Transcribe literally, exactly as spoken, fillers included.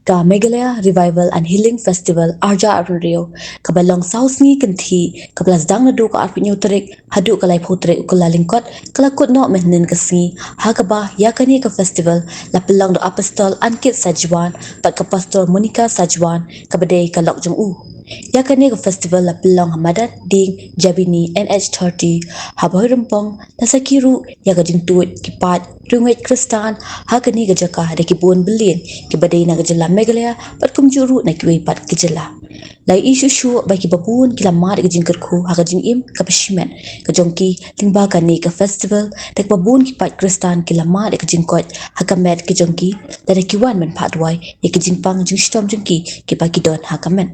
Ka Meghalaya Revival and Healing Festival arja arun riu, kaba long saw sngi kynthih, kaba la sdang naduh ka arphew hynñiew tarik haduh ka laiphew tarik u Kyllalyngkot, ka la kut noh mynhynnin ka sngi, ha kaba ïa kane ka festival la pynlong da u Apostol Ankit Sajwan bad ka Pastor Monica Sajwan, kaba dei ka lok jong u. Ïa kane ka festival la pynlong ha madan dieng Jabini N H thirty ha Bhoirympong, la sakhi ruh ïa ka jingtuid ki paid riewngeit Khristan ha kane ka jaka da ki bun byllieng kiba dei na ka jylla Meghalaya bad kumjuh ruh na kiwei pat ki jylla. La ïohi shuh shuh ba kiba bun ki la mad ïa ka jingkyrkhu ha ka jingim kaba shimet ka jong ki lyngba kane ka festival, da kiba bun ki paid Khristan ki la mad ïa ka jingkoit ha ka met ka jong ki, lada ki wan ban phah duwai ïa ki jingpang jingshitom jong ki kiba ki don ha ka met.